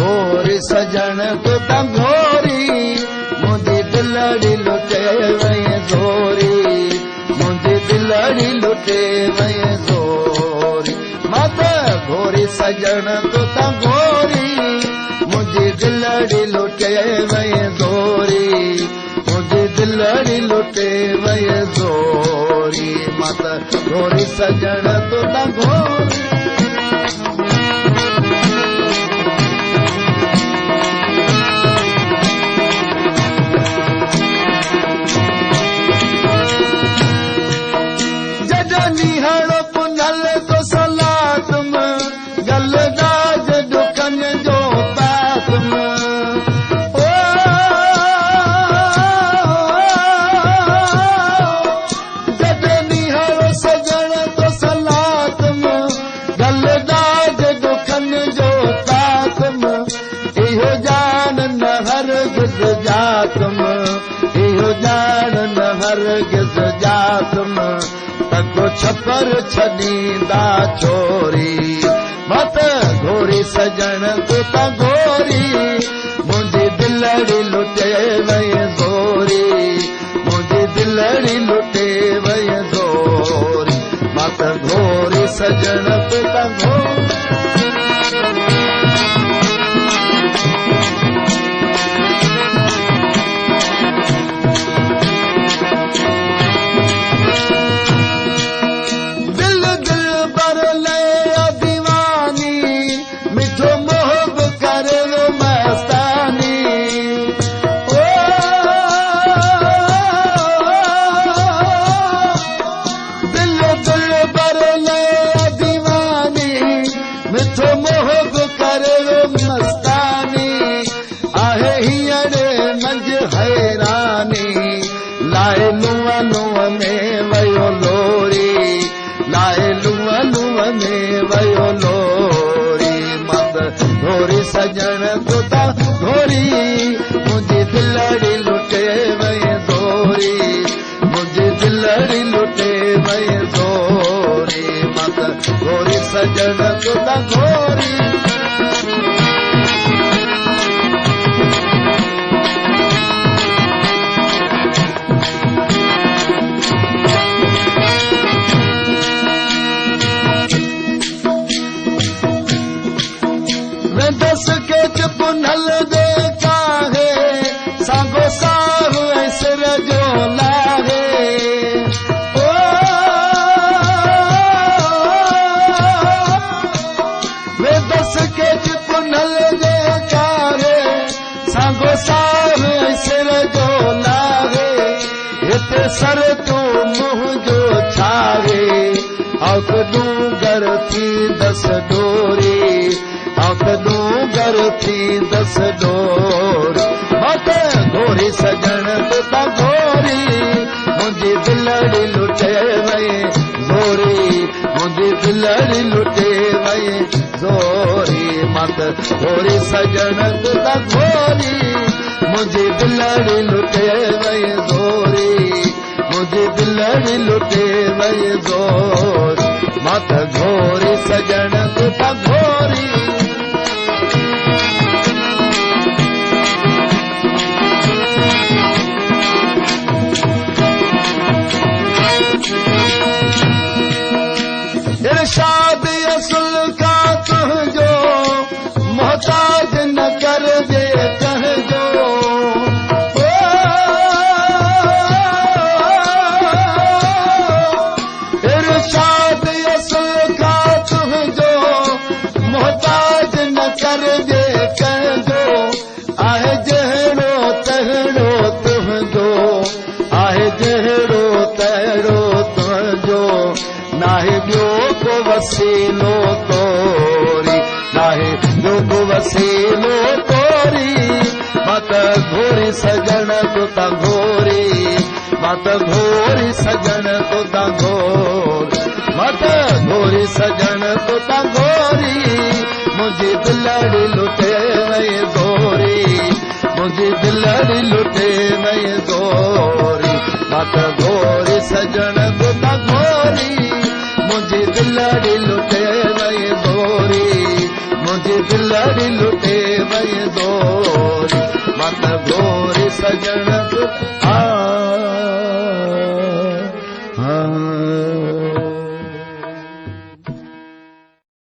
گهوري سڄڻ تو تان گهوري، منهنجي دلڙي لٽي وئين زوري، منهنجي دلڙي لٽي وئين زوري. مان ته گهوري سڄڻ تو تان گهوري، منهنجي دلڙي لٽي وئين زوري، منهنجي دلڙي لٽي وئين زوري. مان ته گهوري سڄڻ تو تان گهوري. جڏهن نيهڙو پنهل تو سلاتم، گل ڏاج ڏکن جو پاتم. او جڏهن نيهڙو سڄڻ تو سلاتم، گل ڏاج ڏکن جو پاتم. اهو ڄاڻ نه هرگز ڄاتم، اهو ڄاڻ نه هرگز ڄاتم، ته ڪو ڇپر ڇڏيندا ڇوري. مت گهوري سڄڻ تو تان گهوري، منهنجي دلڙي لٽي وئين زوري، منهنجي دلڙي لٽي وئين زوري. مت گهوري سڄڻ تو تان گهوري. دل دل بر لئي ديواني، مٺو محب ڪري ويو مستاني. او دل دل بر لئي ديواني، مٺو محب ڪري ويو مستاني. آهي هينئڙي منجهه حيراني، لاءِ لونءَ لونءَ ۾ ويو لوري، لاءِ لونءَ لونءَ ۾ ويو لوري. مت گهوري سڄڻ تو تان گهوري، منهنجي دلڙي لٽي وئين زوري، منهنجي دلڙي لٽي وئين زوري. مت گهوري سڄڻ تو تان گهوري. ويندس ڪيچ پنهل ڏي ڪاهي، سانگو ساهه ۽ سر جو لاهي. او ويندس ڪيچ پنهل ڏي ڪاهي، سانگو ساهه ۽ سر جو لاهي. هتي سر تون منهنجو ڇاهي، اوک ڏونگر ٿيندس ڏوري، اوک ڏونگر ٿيندس ڏوري. مت گهوري سڄڻ تو تان گهوري، منهنجي دلڙي لٽي وئين زوري، منهنجي دلڙي لٽي وئين زوري. مت گهوري سڄڻ تو تان گهوري، منهنجي دلڙي لٽي وئين زوري، منهنجي دلڙي لٽي وئين زوري. مت گهوري سڄڻ تو تان گهوري. ارشاد اصل کان تنهنجو، محتاج نه ڪرجي ڪنهن جو. ارشاد اصل کان تنهنجو، محتاج نه ڪرجي ڪنهن جو. آهي جهڙو تهڙو تنهنجو، آهي جهڙو تهڙو تنهنجو، ناهي ٻيو ڪو وسيلو توري، ناهي ٻيو ڪو وسيلو توري. مان ته گهوري سڄڻ تو تان گهوري، مان ته گهوري سڄڻ تو تان گهوري، مان ته گهوري سڄڻ تو تان گهوري، منهنجي دلڙي لٽي وئين زوري، منهنجي دلڙي لٽي وئين زوري. مان ته گهوري سڄڻ تو تان گهوري، منهنجي دلڙي لٽي وئين زوري، منهنجي دلڙي لٽي ويندو مان ته گهوري سڄڻ.